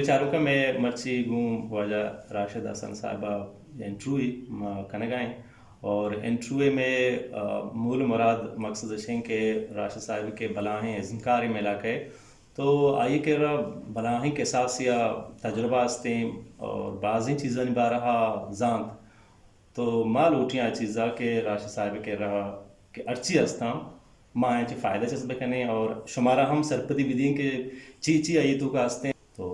چاروکاں، مئے مرچی گوں واجہ راشد حسن صاحب ءَ انٹروی ما کنگ ءَ ایں، اور انٹروی مئے، آ، مول مراد مقصد اش ایں کہ راشد صاحب کہ بلاہیں ازمکارے مئے علاقہ ءِ، تو آئی ءِ کرا بلاہیں کساسے ءُ تجربہ استیں اور بازیں چیزانی بارہ ءَ زانت۔ تو ما لوٹیں آ چیزا کہ راشد صاحب ءِ کرا کہ ہرچی ہستاں، ما آیاں چہ فائدہ چست بکنیں اور شمارا ہم سرپدی بدیں کہ چی چی آئی توکا ہستیں۔ تو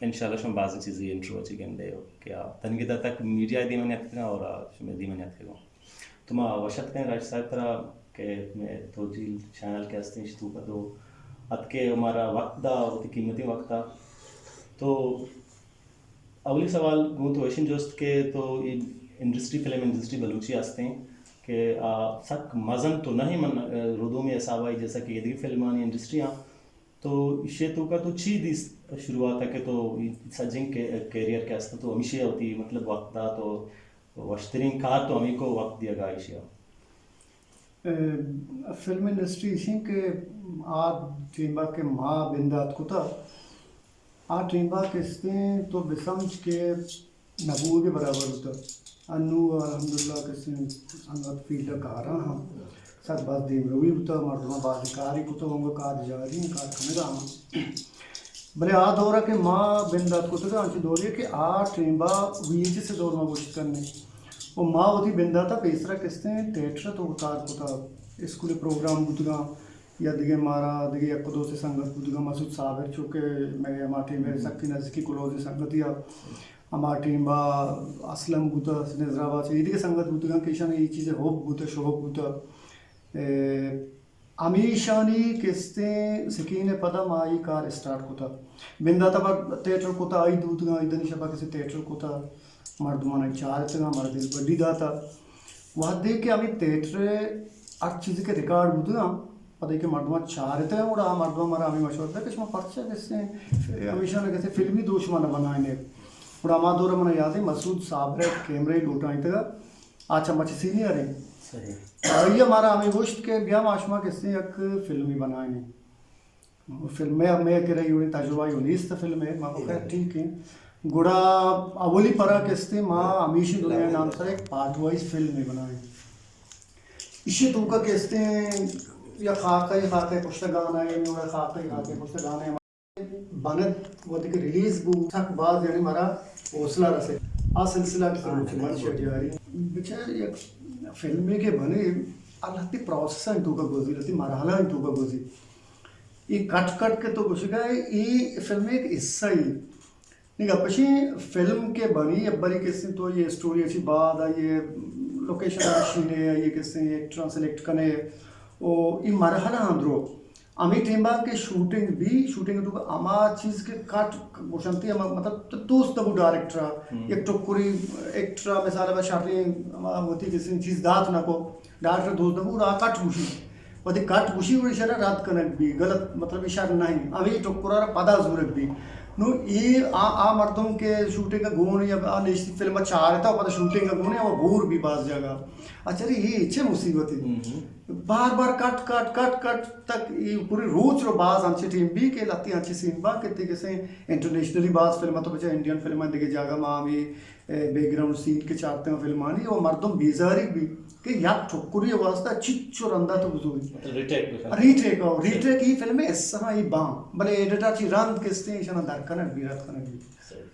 انشاءاللہ شما بازیں چیزے انٹروی ءَ چہ گندے ہو کہ آ تنیگتا تک میڈیا ءِ دیما نیاتکگاں اور آ شمئے دیما نیاتکگاں۔ تو ما وش اتک کنیں راشد صاحب ترا کہ مئے توجیل چینل کہ ہستیں، اشی توکا تو اتکے، مارا وقت دا، وتی قیمتیں وقتا۔ تو اولی سوال گوں تو ایشیں جست کہ تو اے انڈسٹری، فلم انڈسٹری بلوچی ہستیں کہ آ سک مزن تو نہ ایں، من، اے، ردومی حسابا، جیسا کہ ایدگہ فلمانی انڈسٹری آں، تو ایشی توکا تو چی دیست شروعاتا کہ تو اے سجیں کہ کیریئر کہ ہست تو ہمیشی وتی مطلب وقت دات و وشتریں کار تو ہمیکو وقت دیگا ایشی؟ اے، فلم انڈسٹری ایشیں کہ آ ٹیما کہ ما بندات کتا، آ ٹیما کہ استیں تو بسمجھ کہ نہ بوگ ءِ برابر بوتگ۔ انوں الحمدللہ کسیں سنگت فیلڈ ءَ کاراں ہم سک باز دیمروی بوتگ، مردماں بازیں کارے کتگ، انگو کار جاری ایں، کار کنگا ہم۔ بلے آ دور ءَ کہ ما بندات کتگ، انچیں دورے کہ آ ٹیما وی ایچ ایس ءِ دور ما گوشت کنیں۔ و ما وتی بندات ءَ پیسرا کسیں تھیٹر ءِ توکا کار کتگ، اسکول پروگرام بوتگاں، یا دگہ مارا دگہ یک دو سے سنگت بوتگاں، مسعود صابر چو کہ مئے ہما ٹیم ءَ سکی نزیکی کلوزیں سنگتی ءَ، ہما ٹیم ءَ اسلم بوتہ، نظر آباد چہ اے دگہ سنگت بوتگاں کہ ایشاں اے چیز ءِ حب بوتہ، شوق بوتہ۔ اے، ہمیشانی کستیں سکین ءِ پدا ما اے کار اسٹارٹ کتہ۔ بندات ءَ پہ تھیٹر کتہ، عید بوتگاں، عیدانی شپا کسے تھیٹر کتہ، مردماناں چارتگاں، مارا دلبڈی داتہ۔ وہدے کہ ہمے تھیٹر ءِ ہر چیزے کہ ریکارڈ بوتگاں، پدا کہ مردماں چارتگاں، گڑا آ مردماں مارا ہمے مشورہ دات کہ شما پرچا کسے ہمیشانی کسے فلمی دو شما نہ بنائینے۔ گڑا ہما دور ءَ منا یاد ایں مسعود صابر ءَ کیمرہ لوٹائینتگا، آ چہ ما چہ سینئر ایں۔ صحیح۔ آئی ءَ مارا ہمے گوشت کہ بیا ما شما کسے یک فلمے بنائینیں۔ فلم مئے، مئے کرا اے وڑیں تجربہ اے نیست فلم ءِ، ما گو خیر ٹھیک ایں۔ گڑا اولی پرا کستے ما ہمیشی دنیا نام سر ایک پارٹ وائز فلم ءَ بنائیں۔ ایشی توکا کستے یا خاکہ، خاکہ پشت گانا ہے، یا خاکہ، خاکہ پشت گانا ہے۔ بنت وقتی کہ ریلیز بو، سک باز یعنی مارا حوصلہ رسے۔ آ سلسلہ کی سر مچ جاری۔ بچار یک فلمے کہ بنے، آ لہتی پروسیس ایں توکا گوزی، لہتی مرحلہ ایں توکا گوزی۔ اے کٹ کٹ کہ تو گوشگا ئے، اے فلم ءِ یک حصہ اے۔ نی گپ اش ایں، فلم کہ بنی، ابری کسے تو اے اسٹوری اچی بعد، آئی ءِ لوکیشن نشینے، آئی ءِ کسے ایکٹراں سلیکٹ کنے، او اے مرحلہ آں درو۔ ہمے ٹیما کہ شوٹنگ بی، شوٹنگ تو ہما چیز کہ کٹ گوشنتی، ہما مطلب تو دوست نبو ڈائریکٹرا، یک ٹکری ایکٹرا مثال با شریں ہما وتی کسے چیز دات نہ کو۔ ڈائریکٹر دوست نہ بو، گڑا آ کٹ گوشی۔ وہدے کٹ گوشی، گڑا ایشرا رد کنگ بی، غلط، مطلب، ایشر نہ ایں۔ ہمے ٹکرا را پدا زورگ بی۔ نو اے آ، آ مردم کہ شوٹنگ ءَ گون یا آ نشتی فلم ءَ چارتا و پدا شوٹنگ ءَ گون، او بور بی باز جاگہ۔ اچھا، اے چے مصیبت اے؟ بار بار کٹ، کٹ، کٹ، کٹ تک اے پوری روچ رو باز انچے ٹیم بی کہ لہتی انچے سین با کہ تے کسے انٹرنیشنلی باز فلم ءَ تو بچا انڈین فلم ءَ دگہ جاگہ ما ہمے اے بیک گراؤنڈ سین کہ چارتگاں فلمانی، او مردم بیزاریگ بی کہ یک ٹکری واسطہ چچو رندا تو بزوری۔ مطلب ری ٹیک بکن۔ ری ٹیک، او ری ٹیک اے فلم ءِ حصہ اے باں، بلے ایڈیٹر چی رند کستے ایشانا در کنگ بی، رد کنگ بی۔ صحیح۔